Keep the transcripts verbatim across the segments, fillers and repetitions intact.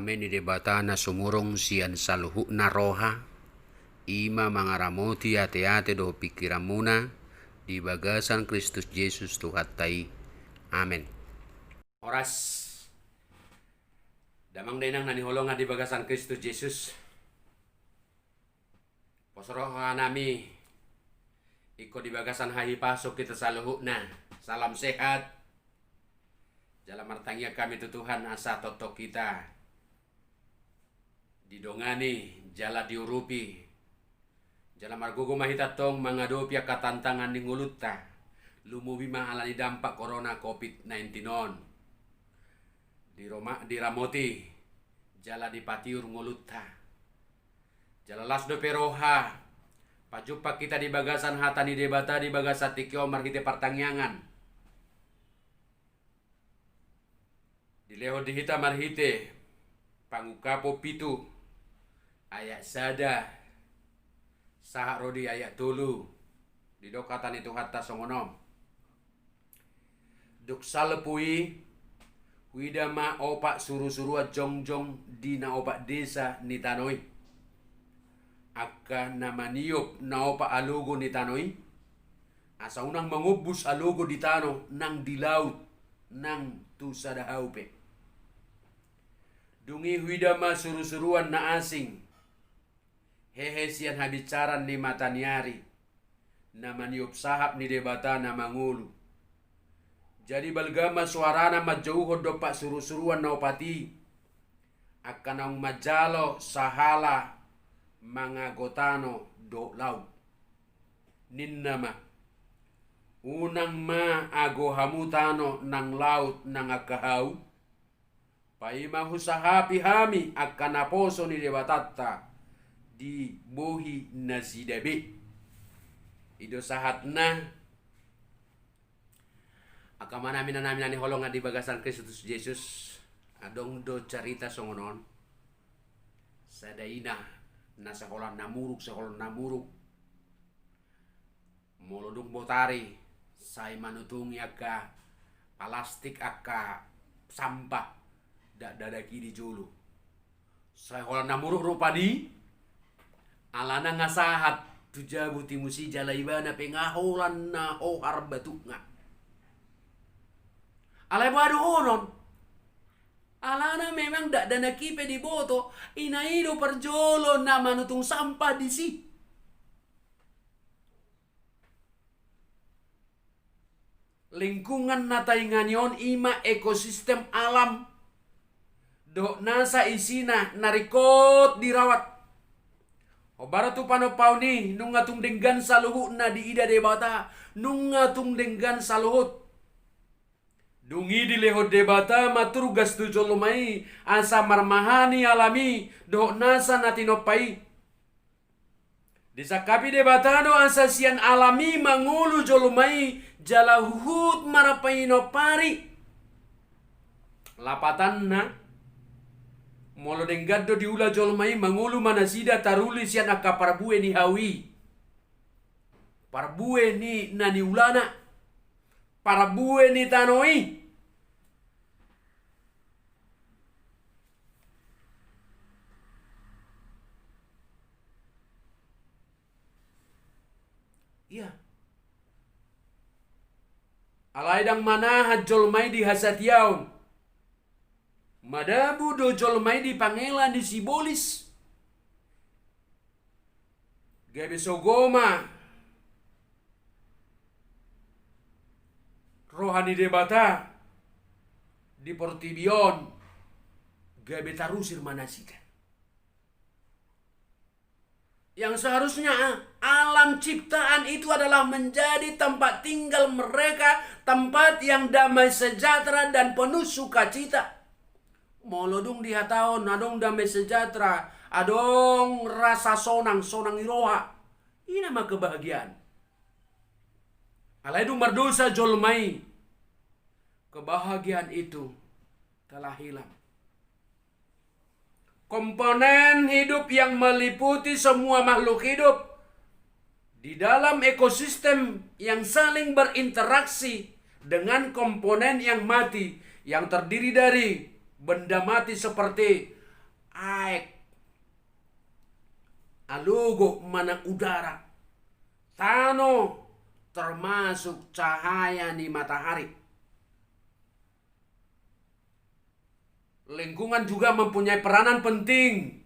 Dame ni Debata na sumurung sian saluhutna roha, i ma mangaramoti ateate dohot pingkiranmuna di bagasan Kristus Jesus Tuhanta i. Amen. Horas. Damang dainang na hinaholongan di bagasan Kristus Jesus. Pos rohanami ingkon di bagasan hahipason hita saluhutna. Salam sehat. Jala martangiang hami tu Tuhan asa tongtong hita didongani jala diurupi. Jala margogo ma hita tong mangadopi angka tantangan ni ngolunta. Lumobi ma ala ni dampak corona covid nineteen on. Di roma, diramoti jala dipatiur ngolunta. Jala las dope roha. Pajumpang hita di bagasan hata ni Debata di bagasan tingki on marhite partangiangan. Dilehon di hita marhite Pangungkapon pitu ayat sada sahat ro di ayat tolu. Didok hata ni Tuhanta songon on. Dung salpu i, huida ma opat surusuruan jongjong di na opat desa ni tano i. Angka na maniop na opat alogo ni tano i, asa unang mangombus alogo di tano nang di laut nang tu sada hau pe. Dung i huida ma surusuruan na asing, hehe sian habinsaran ni mata ni ari, na maniop sahap ni Debata na mangolu. Jadi balga ma soarana manjouhon dompak surusuruan na opat i, angka naung manjalo sahala mangago tano dohot laut. Ninna ma, unang ma ago hamu tano nang laut nang angka hau, paima husahapi hami angka naposo ni Debatanta di bohi nasida be. I do sahatna. Angka amanami, inanami na hinaholongan di bagasan Kristus Jesus, adong do carita songon on. Sada ina na sai holan na muruk, sai holan na muruk. Molo dung botari, sai manutungi angka palastik, angka sampah, dakdanak i di jolo. Sai holan na muruk rupani, alana nga sahat tu jabu timus i jala ibana pe nga holan na hohar batukna. Alai boha dohonon? Alana memang dakdanak i pe diboto, ina i do parjolo na manutung sampah disi. Lingkungan na taingani on i ma ekosistem alam dohot nasa isina na ringkot dirawat. Hombar tu panompaon i, nunga tung denggan saluhutna diida Debata, nunga tung denggan saluhut. Dung i dilehon Debata ma turgas tu jolma i asa marmahani alam i dohot nasa na tinompa i. Disangkapi Debata do asa sian alam i mangolu jolma i jala huhut marpainom ari. Lapatanna, molo denggan do diula jolma i, mangolu ma nasida taruli sian angka parbue ni hau i, parbue ni na niulana, parbue ni tano i. Ia. Alai ndang manahan jolma i di hasatiaon. Madabu do jolma i di pangela ni sibolis. Gabe sogo ma roha ni Debata di portibi on, gabe tarusir ma nasida. Yang seharusnya, ah, alam ciptaan itu adalah menjadi tempat tinggal mereka, tempat yang damai sejahtera dan penuh sukacita. Molo dung dihatahon adong damai sejahtera, adong rasa sonang, sonang ni roha, i nama kebahagiaan. Alai dung mardosa jolma i, kebahagiaan itu telah hilang. Komponen hidup yang meliputi semua makhluk hidup di dalam ekosistem yang saling berinteraksi dengan komponen yang mati, yang terdiri dari benda mati seperti aek, alogo manang udara, tano, termasuk cahaya ni matahari. Lingkungan juga mempunyai peranan penting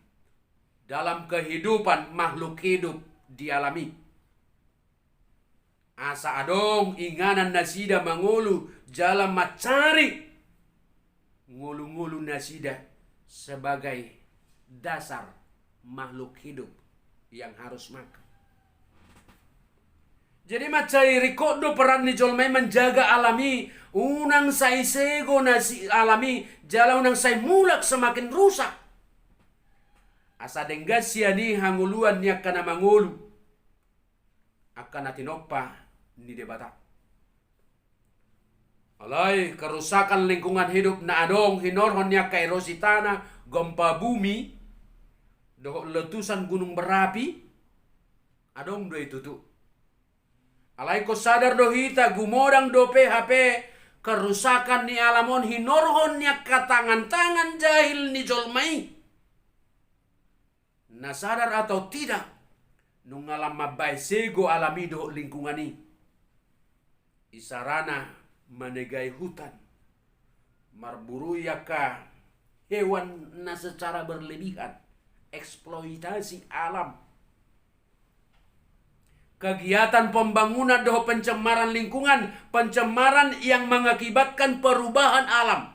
dalam kehidupan makhluk hidup di alam i. Asa adong inganan nasida mangolu jala mancari ngolu-ngolu nasida sebagai dasar makhluk hidup yang harus makan. Jadi mansai ringkot do peran ni jolma i manjaga alam i, unang sai sego na si alam i, jala unang sai mulak semakin rusak. Asa denggan sian i hangoluan ni angka na mangolu, angka na tinompa ni Debata. Alai kerusakan lingkungan hidup na adong hinorhon ni angka erosi tanah, gempa bumi, dohot letusan gunung berapi, adong do i tutu. Alai ingkon sadar do hita, gumodang dope hape kerusakan ni alam on hinorhon ni angka tangan-tangan jahil ni jolma i. Na sadar atau tidak, nunga lam mambaen sego alam i dohot lingkungan i. Isarana manegai hutan, marburui angka hewan na secara berlebihan, eksploitasi alam. Kegiatan pembangunan dohot pencemaran lingkungan, pencemaran yang mengakibatkan perubahan alam.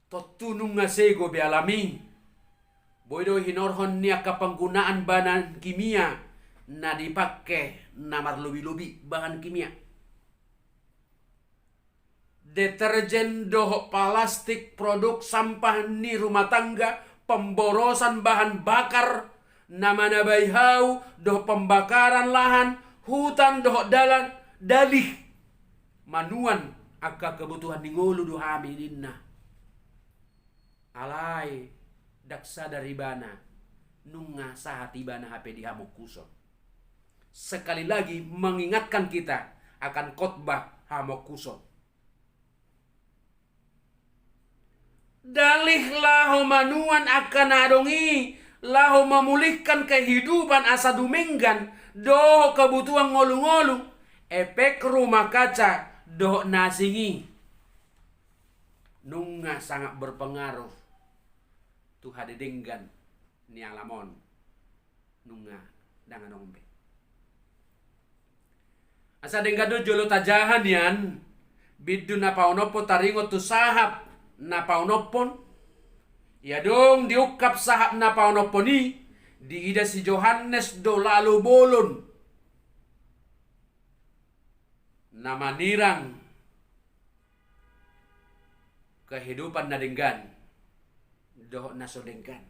Tontu nunga sego be alam i. Boi do hinorhon ni angka penggunaan bahan kimia na dipake na marlobi-lobi, bahan kimia. Deterjen dohot plastik, produk sampah ni rumah tangga, pemborosan bahan bakar na manabai hau dohot pembakaran lahan, hutan dohot dalan, dalih manuan angka kebutuhan ni ngolu do hami ninna. Alai ndang sadar ibana, nunga sahat ibana hape di hamongkuson. Sekali lagi mengingatkan kita akan khotbah hamongkuson. Dalih laho manuan angka na adong i, laho memulihkan kehidupan asa dumenggan dohot kebutuhan ngolu-ngolu, efek rumah kaca dohot na asing i nunga sangat berpengaruh tu hadedenggan ni alam on. Nunga ndang adong be. Asa denggan do jolo tajaha nian bindu na paonomhon taringot tu sahap na paonomhon. Ia dung diungkap sahap na paonomhon i, diida si Johannes do lalo bolon na manirang kehidupan na denggan dohot na so denggan.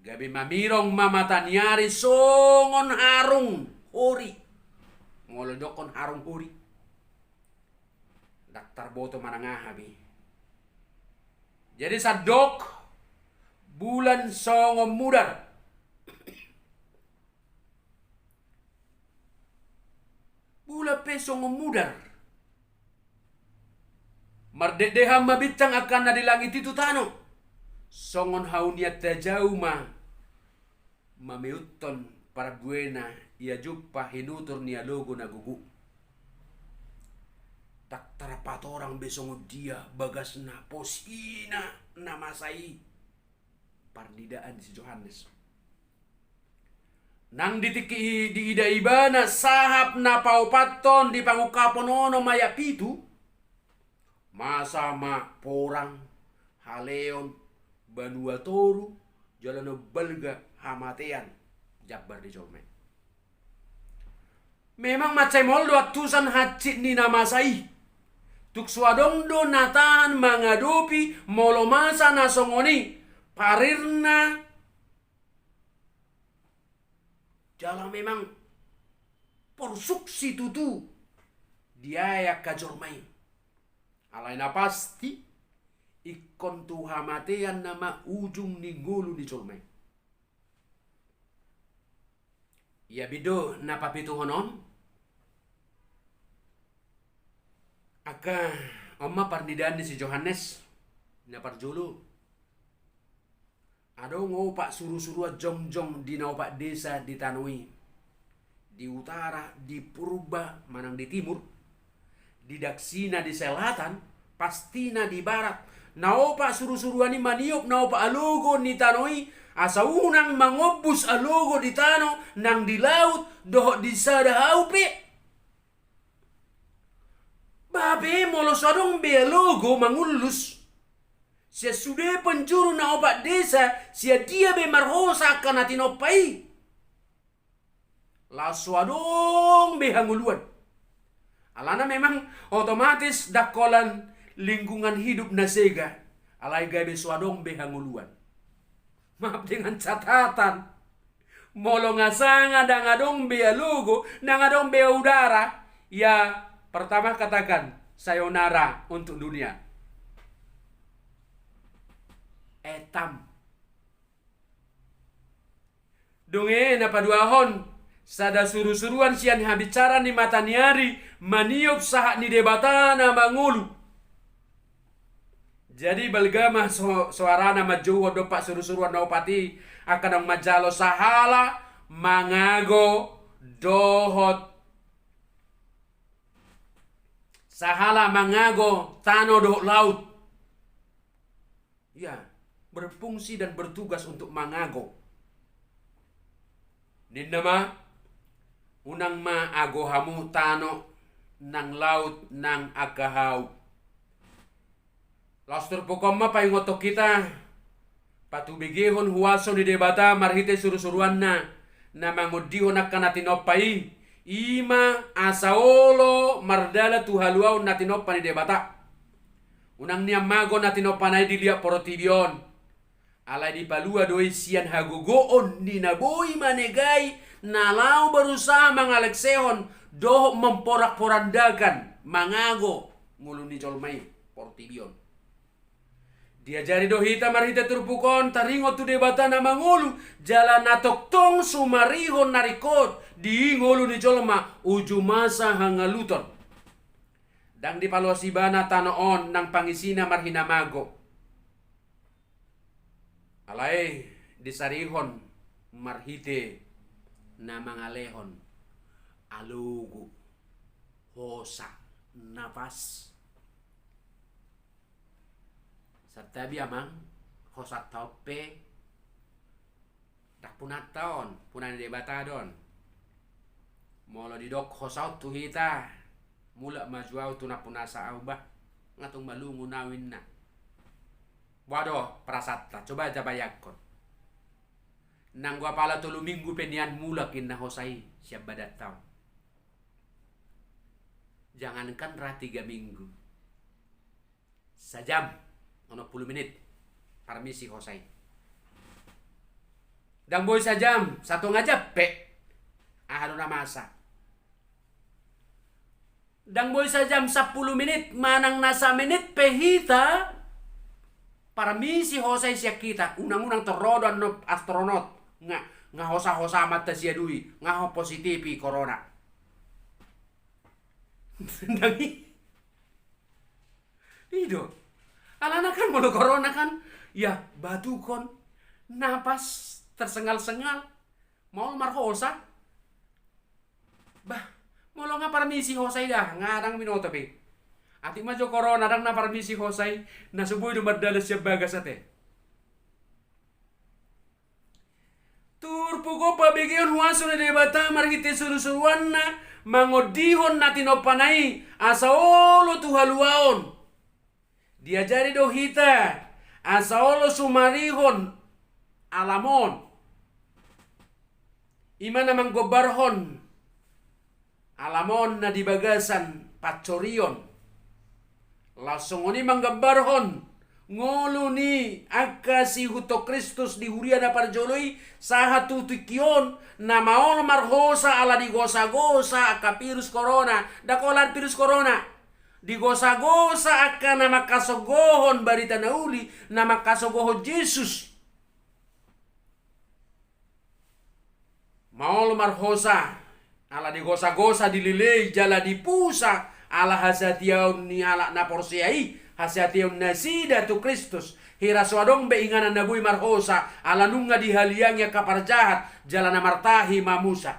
Gabe mamirong ma mata ni ari songon harung hori. Molo didokkon harung hori, ndang tarboto manang aha be. Jadi sandok bulan songon mudar. Bulan pe songon mudar. Mardekdehan ma bintang angka na di langit i tu tano. Songon hau ni antajau ma mameuthon parbuena ia jumpa hinutur ni alogo na gogo. Ndang tarpatorang be songon dia bagasna, posina na masa i. Parnidaan si Johannes. Nang di tingki i diida ibana sahap na paopathon di pangungkapon onom ayat pitu, masa ma porang, haleon, banua toru, jala na umbalga hamatean jambar di jolma i. Memang mansai maol do antusan hansit ni na masa i. Tung so adong do na tahan mangadopi molo masa na songon i, parirna jala memang porsuk situtu diae angka jolma i. Alai na pasti ingkon tu hamatean nama ujung ni ngolu ni jolma i. Ia bindu na papituhon on. Angka on ma parnidaan ni si Johannes. Na parjolo, Adong opat surusuruan jongjong di na opat desa di tano i. Di utara, di purba, manang di timur, di daksina, di selatan, pastina di barat. Na opat surusuruan i maniop na opat alogo ni tano i, asa unang mangombus alogo di tano nang di laut dohot di sada hau pe. Ba pe molo so adong be alogo mangullus sian sude penjuru na opat desa, sian dia be marhosa angka na tinompa i? Laos so adong be hangoluan. Alana memang otomatis dangkolan lingkungan hidup na sega. Alai gabe so adong be hangoluan. Maaf, dengan catatan, molo nga sanga ndang adong be alogo, ndang adong be udara, ya, pertama katakan sayonara untuk dunia. Etam. Dung i na paduahon, sada surusuruan sian habisaran ni mata ni ari maniop sahat ni Debata na mangolu. Jadi balga ma so-, soarana manjouhon do opat surusuruan na opat i, angka naung manjalo sahala mangago dohot sahala mangago tano dohot laut. Ya, berfungsi dan bertugas untuk mangago. Ninna ma, unang ma ago hamu tano nang laut nang angka hau. Laos turpuk on ma paingothon hita, patubegehon huaso ni Debata marhite surusuruanna, na mangondihon angka na tinompa i, i ma asa olo mardalan tu haluaon na tinompa ni Debata. Unang nian mago na tinompana i di liat portibi on. Alai dipalua do i sian hagogoon ni na boi manegai na laho berusaha mangalengsehon dohot memporak-porandakan, mangago ngolu ni jolma i portibi on. Diajari do hita marhite turpuk on taringot tu Debata na mangolu, jala na tongtong sumarihon na ringkot di ngolu ni jolma uju masa hangaluton. Ndang dipaloas ibana tano on nang pangisina marhina mago. Alai disarihon marhite na mangalehon alogo, hosa, napas. Santabi amang, hosanta on pe ndang punanta on, puna ni Debata do on. Molo didok hosa on tu hita, mulak ma jo au tu nampunasa au bah, nga tung malungun au inna. Boha do perasanta, coba ja bayangkon. Nanggo apala tolu minggu pe nian mulak inna hosa i sian badanta on. Jangankan ra tiga minggu. Sajam, onom pulu menit, parmisi hosa i. Ndang boi sajam, satonga jam pe. Aha do na masa? Ndang boi sajam, sampulu menit, manang na samenit pe hita, parmisi hosa i sian hita, unang-unang torro do annon astronot, nga, nga hosa-hosa ma ta siadui, nga ho positif i corona. Ndang i. I do. Alana kan molo corona kan, ya, batuhon, napas, tersengal-sengal, maol marhosa. Bah, molo nga parmisi hosa i da, nga ndang binoto be. Atik ma jo corona, ndang na parmisi hosa i, na so boi do mardalan sian bagas ate. Turpuk on pabegehon huaso ni Debata marhite surusuruanna, mangondihon na tinompana i, asa olo tu haluaon. Diajari do hita, asa olo sumarihon alam on. I ma na manggombarhon alam on na di bagasan pansorion. Laos songon i manggambarhon ngolu ni angka siihuthon Kristus di huria na parjolo i, sahat tu tingki on, na maol marhosa ala digosagosa angka virus corona, ndang holan virus corona. Digosagosa angka na mangkasonggohon barita na uli, na mangkasonggohon Jesus. Maol marhosa, ala digosagosa, dilelei jala dipusa, ala hasatiaon ni halak na porsea i, haseateon nasida tu Kristus, hira so adong be inganan na boi marhosa, ala nunga dihaliangi angka parjahat, jala na martahi mamusa.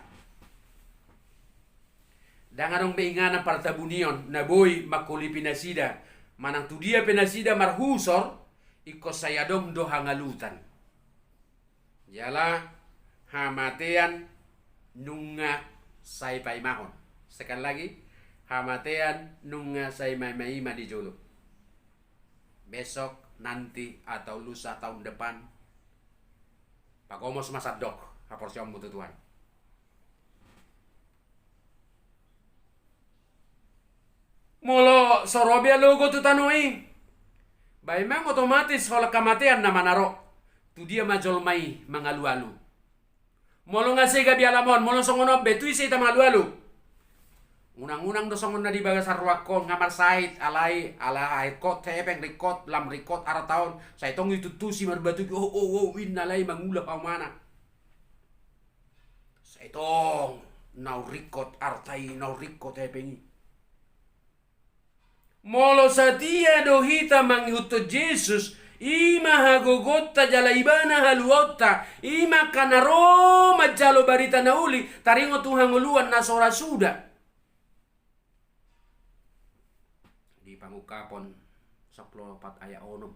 Ndang adong be inganan partabunion na boi mangkolipi nasida, manang tu dia pe nasida marhusor, ingkon sai adong do hangalutan. Jala hamatean nunga sai paimahon. Sekali lagi, hamatean nunga sai maimaima di jolo. Besok, nanti, atau lusa, tahun depan, pagomos ma sandok haporseaonmu tu Tuhan. Molo so ro be alogo tu tano i, ba memang otomatis holan hamatean nama na ro. Tu dia ma jolma i mangalualu? Molo nga sega be alam on, molo songon on be, tu ise hita mangalualu? Unang-unang do songon na di bagasan rohangkon, nga marsahit, alai ala ringkot hepeng, ringkot lam, ringkot arta on, sai tong ituntusi marbatugi, oh, oh, oh, inna, alai mangula paumana. Sai tong naung ringkot arta i, naung ringkot hepeng i. Molo satia do hita mangihuthon Jesus, i ma hagogoonta jala ibana haluaonta, i ma angka na ro manjalo barita na uli, taringot tu hangoluan na so ra suda. Di Pangungkapon sampulu opat ayat onom.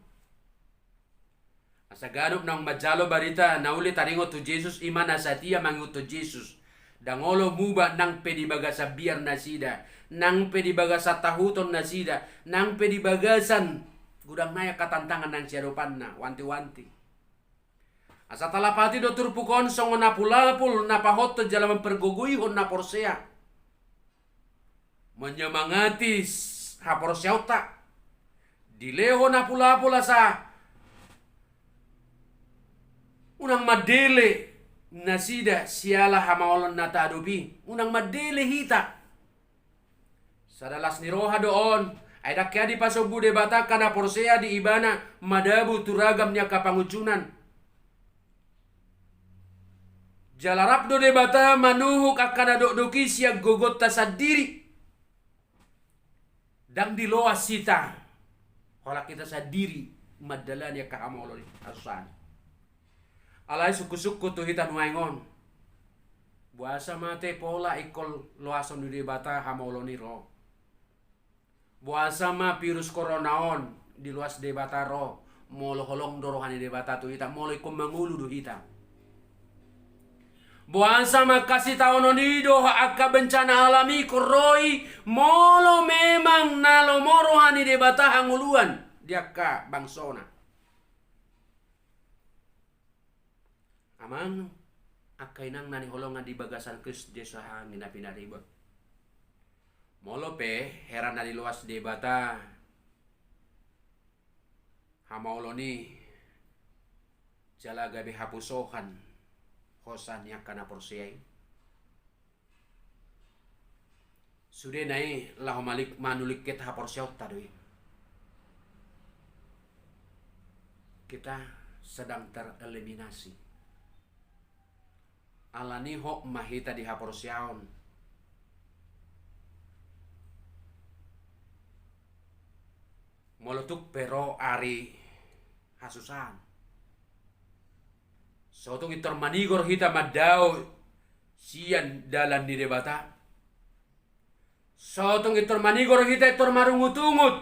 Asa ganup naung manjalo barita na uli taringot tu Jesus, i ma na satia mangihuthon Jesus. Ndang olo muba nang pe di bagasan biar nasida, nang pe di bagasan tahuton nasida, nang pe di bagasan godang nai angka tantangan na siadopanna, wanti-wanti. Asa talapati do turpuk on songon apul-apul na pahothon jala mampargogoihon na porsea. Manyamangati s-, haporseaonta. Dilehon apul-apul asa unang mandele nasida siala hamaolon na taadopi. Unang mandele hita. Sada las ni roha do on, ai ndang hea dipasombu Debata angka na porsea di ibana madabu tu ragam ni angka pangunjunan. Jala rap do Debata manuhuk angka na dokdok i sian gogonta sandiri. Ndang diloas hita, holan hita sandiri mandalani angka hamaolon i, hasusaan i. Alai sungkun-sungkun tu hita nuaeng on. Boasa ma ate pola ingkon loason ni Debata hamaolon i ro? Boasa ma virus corona on diloas Debata ro, molo holong do roha ni Debata tu hita, molo ingkon mangolu do hita? Boasa ma angka sitaonon i dohot angka bencana alam i ingkon ro i, molo memang na lomo roha ni Debata hangoluan di angka bangsona? Amang, angka inang na hinaholongan di bagasan Kristus Jesus, angka na pinaribot. Molo pe hera na diloas Debata hamaolon i, jala gabe hapusohan hosa ni angka na porsea i. Sudena i laho malik-, manulingkit haporseaonta do i. Kita sedang tereliminasi. Alani hot ma hita di haporseaon. Molo tung pe ro ari hasusaan, so tung pintor manigor hita mandao sian dalan ni Debata. So tung pintor manigor hita, pintor marungut-ungut,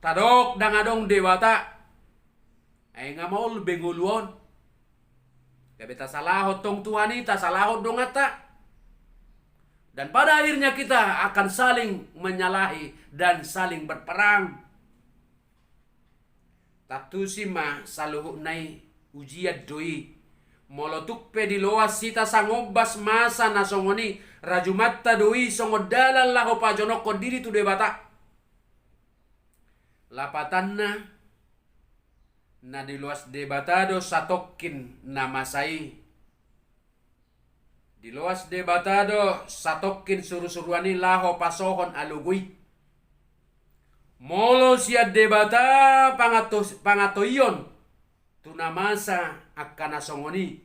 tadok ndang adong Debata. Ai nga maol be ngolu on. Gabe tasalahon tong Tuhan i, tasalahon donganta. Dan pada akhirnya kita akan saling menyalahi dan saling berperang. Tantu si ma saluhutna i ujian do i. Molo tung pe diloas hita sangombas masa na songon i, rajumanta do i songon dalan laho pajonokhon diri tu Debata. Lapatanna, na diloas Debata do satongkin na masa i. Diloas Debata do satongkin suru-suruan i laho pasohon alogo i. Molo sian Debata pangato-, pangatoion tu na masa angka na songon i,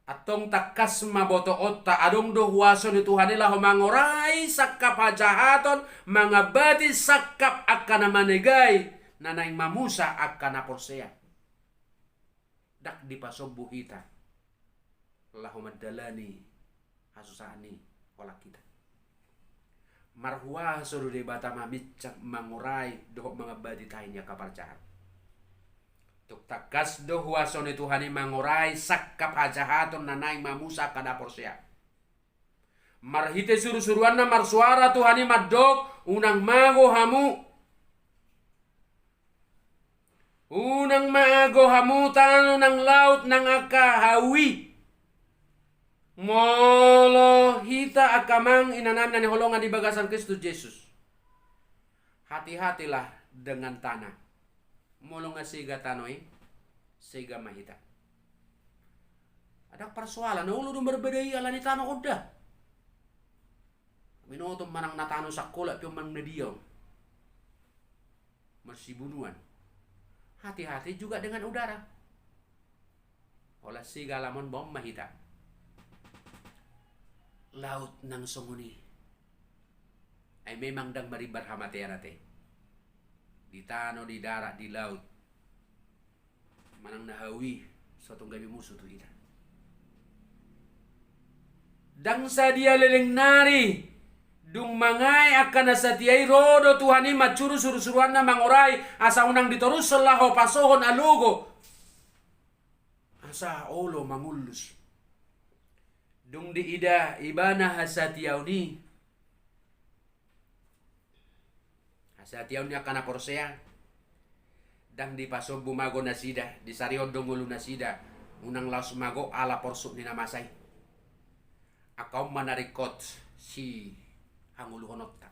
Antong tangkas ma botoonta, adong do huaso ni Tuhan i laho mangorai sangkap hajahaton, mangambati sangkap angka na manegai, na naeng mamusa angka na porsea. Ndang dipasombu hita laho mandalani hasusaan i holan hita. Marhuaso do Debata maminsang, mangorai dohot mangambati tahi ni angka parjahat. Tung tangkas do huaso ni Tuhan i mangorai sangkap hajahaton na naeng mamusa angka na porsea. Marhite surusuruanna marsoara Tuhan i mandok, unang mago hamu. Unang mago hamu tano nang laut nang angka hau i. Molo hita angka amang inanami na hinaholongan di bagasan Kristus Jesus, hati-hatilah dengan tanah. Molo nga sega tano i, sega ma hita. Ndang parsoalan, na olo do marbadai alani tano on da. Minoto manang na tano sangkola pe on manang na dia on. Marsibunuan. Hati-hati juga dengan udara. Holan sega alam on, bahen ma hita. Laut nang songon i. Ai memang ndang marimbar hamatean ate. Di tano, di darat, di laut. Manang na hau i, so tung gabe musu tu hita. Ndang sadia leleng nari, dung mangae angka na satia i, ro do Tuhan i mansuru surusuruanna mangorai, asa unang ditorushon laho pasohon alogo. Asa olo mangullus. Dung diida ibana hasatiaon i, hasatiaon ni angka na porsea, ndang dipasombu mago nasida, disarihon do ngolu nasida, unang laos mago ala porsuk ni na masa i. Angka on ma na ringkot sihangoluhononta.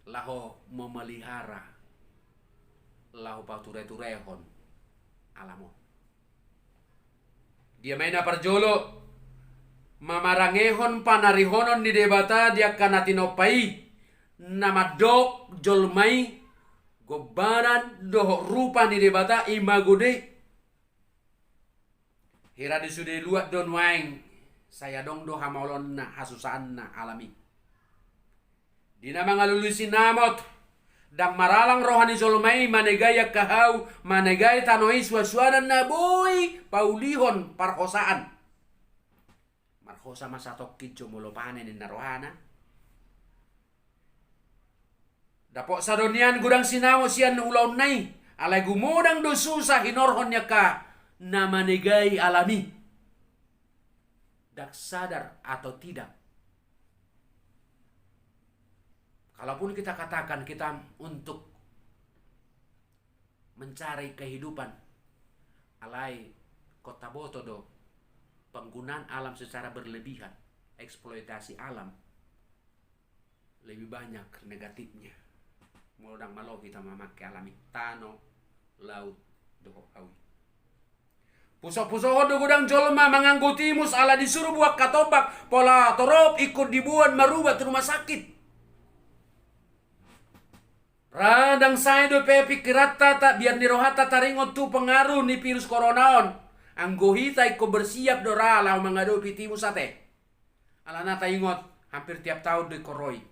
Laho memelihara, laho patureturehon alam on. Dia ma i na parjolo, mamarangehon panarihonon ni Debata di angka na tinompa i, na mandok jolma i gombaran dohot rupa ni Debata, imago Dei. Hira di sude luat do nuaeng, sai adong do hamaolonna, hasusaanna alam i. Di na mangalului sinamot, ndang maralang roha ni jolma i manegai angka hau, manegai tano i suansuanan na boi paulihon parhosaan. Marhosa ma satongkin jo molo panen ninna rohana. Dapot sadongan godang sinamot sian ulaonna i, alai gumodang do susa hinorhon ni angka na manegai alam i. Ndang sadar atau tidak. Kalaupun kita katakan kita untuk mencari kehidupan, alai kota boto do penggunaan alam secara berlebihan, eksploitasi alam, lebih banyak negatifnya. Molo ndang malo hita mamangke alam i, tano, laut, dohot hau i. Pusopusohon do godang jolma manganggo timus ala disuru buat katombak, pola torop ingkon diboan marubat rumah sakit. Ra ndang sae dope pikiranta, tabiar ni rohanta taringot tu pengaruh ni virus corona on. Anggo hita ingkon bersiap do ra laho mangadopi timus ate. Alana taingot, hampir tiap taon do ingkon ro i.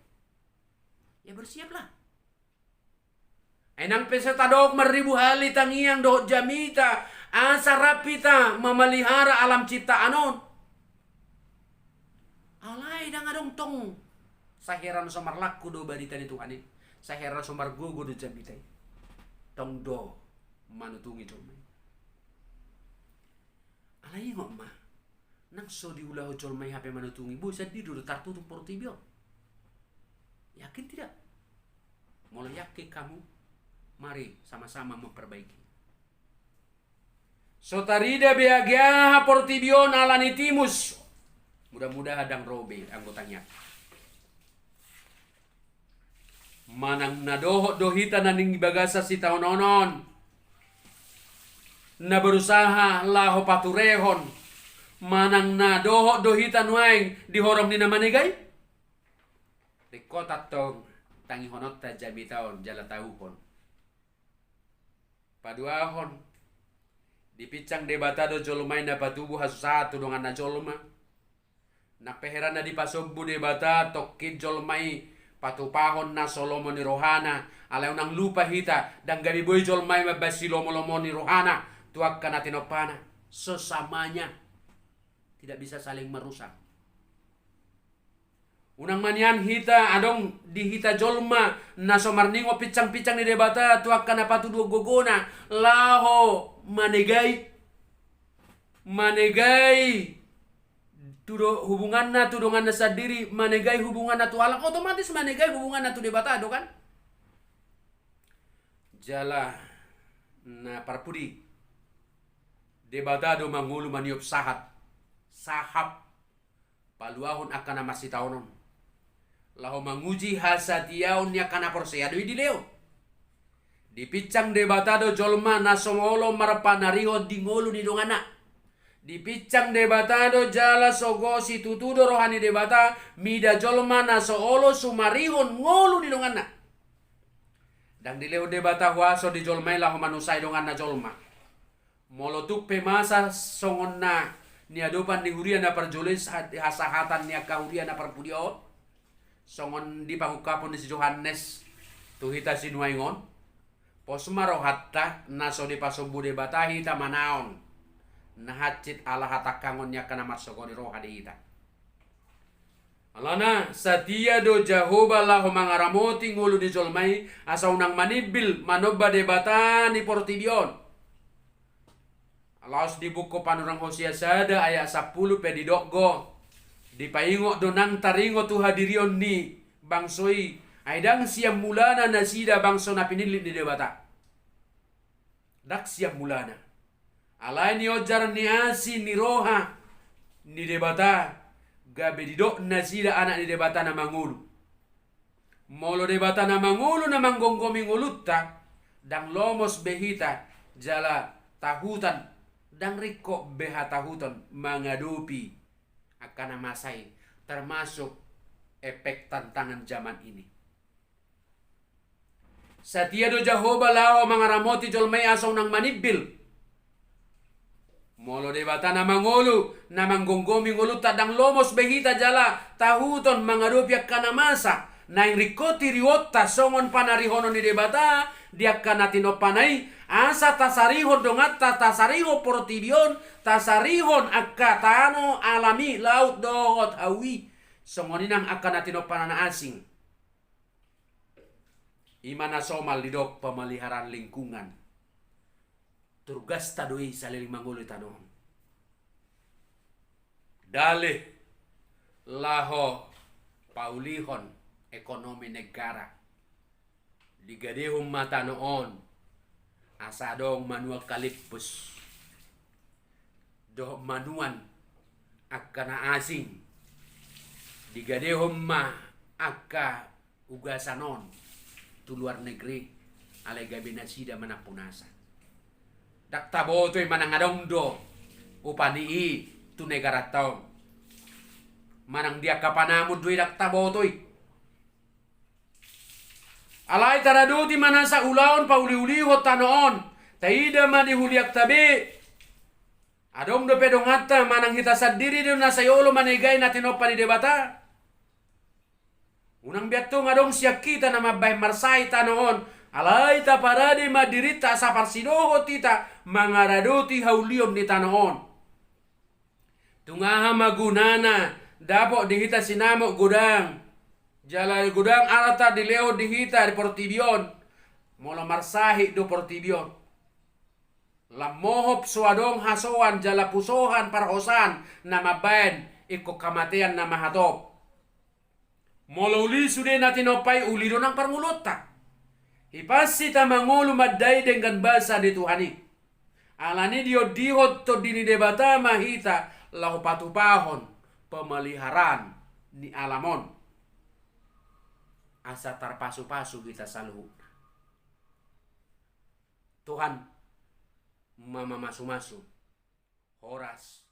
Ya bersiaplah. Ai nang pe sai tadok marribu hali tangiang dohot jamita, asa rap hita mamalihara alam ciptaan on. Alai ndang adong tong. Sai heran so marlangku do barita ni Tuhan i. Sai heran so margogo do jamita i. Tong do manutungi jolma i. Alai ingot ma, nang so diulahon jolma i hape manutungi, boi sandiri do tartutung portibi on. Yakin tidak? Molo yakin hamu, mari sama-sama memperbaiki. So tarida be age aha portibi on ala ni timus. Mudah-mudahan ndang ro be anggo tangiang. Manang na dohot do hita na ning bagasan sitaonon on, na berusaha laho paturehon, manang na dohot do hita nuaeng di horong ni na manegai? Ringkot antong tangihononta jamita on jala tauhon. Paduahon, Dipinsang Debata do jolma i na patubu hasusaan tu donganna jolma. Nang pe heran na dipasombu Debata tongkin jolma i patupahon na so lomo ni rohana, alai unang lupa hita, ndang gabe boi jolma i mambahen silomolomo ni rohana tu angka na tinompana. Sesamanya tidak bisa saling merusak. Unang ma nian hita adong di hita jolma na so marningot pinsangpinsang ni Debata tu angka na patuduhon gogona laho manegai, manegai tu do-, hubunganna tu donganna sandiri, manegai hubunganna tu halak, otomatis manegai hubunganna tu Debata do kan? Jala na parpudi, Debata do mangolu maniop sahat, sahap, paluahon angka na marsitaonon. Laho manguji hasatiaon ni angka na porsea do i dilehon. Dipinsang Debata do jolma na so olo marpanarihon di ngolu ni donganna. Dipinsang Debata do jala sogo situtu do roha ni Debata mida jolma na so olo sumarihon ngolu ni donganna. Ndang dilehon Debata huaso di jolma i laho manusai donganna jolma. Molo tung pe masa songon na niadopan ni huria na parjolo i sa-, hasahatan ni angka huria na parpudi on, songon di pangungkapon ni si Johannes tu hita sinuaeng on, pos ma rohanta na so dipasombu Debata hita manaon na hansit ala hatangkangon ni angka na marsogo ni roha di hita. Alana satia do Jahowa laho mangaramoti ngolu ni jolma i, asa unang manimbil manomba debata ni portibi on. Laos di buku panurirang Hosea sada ayat sampulu pe didok do, dipaingot do nang taringot tu hadirion ni bangso i, ai ndang sian mulana nasida bangso na pinillit ni Debata. Ndang sian mulana. Alai nionjar ni asi ni roha ni Debata, gabe didok nasida anak ni Debata na mangolu. Molo Debata na mangolu na manggomgomi ngolunta, ndang lomos be hita jala tahutan, ndang ringkot be hatahuton mangadopi angka na masa i, termasuk efek tantangan zaman ini. Satia do Jahowa laho mangaramoti jolma i asa unang manimbil. Molo Debata na mangolu, na manggomgomi ngolunta, ndang lomos be hita jala tahuton mangadopi angka na masa, naeng ringkot tiruonta songon panarihonon ni Debata di angka na tinompana i, asa tasarihon donganta, tasarihon portibi on, tasarihon angka tano, alam i, laut dohot hau i, songon i nang angka na tinompana na asing. I ma na somal didok pemeliharaan lingkungan. Tugasta do i saleleng mangolu tano on. Dalih laho paulihon ekonomi negara. Digadehon ma tano on asa adong manuan kalimpus dohot manuan angka na asing. Digadehon ma angka ugasan on tu luar negeri, alai gabe nasida manampunasa. Ndang taboto i manang adong do upa ni i tu negaranta on, manang di angka panamun do i, ndang taboto i. Alai taradoti ma nasa ulaon pauliulihon tano on, taida ma di hulianta be. Adong dope donganta manang hita sandiri do na sai olo manegai na tinompa ni Debata. Unang be antong adong sian hita na mambahen marsahit tano on, alai taparade ma dirinta asa parsidohot hita mangaradoti haulion ni tano on. Tung aha ma gunana dapot di hita sinamot godang, jala godang arta dilehon di hita di portibi on, molo marsahit do portibi on? Lam mohop so adong hasoan jala pusohan parhosan na mambahen ingkon hamatean na mahatop. Molo uli sude na tinompa i, uli do nang parngoluonta. Hipas hita mangolu mandai denggan basa di Tuhan i. Alani diondihon Tondi ni Debata ma hita laho patupahon pemeliharaan ni alam on, asa tarpasupasu hita saluhutna. Tuhan ma mamasumasu. Horas.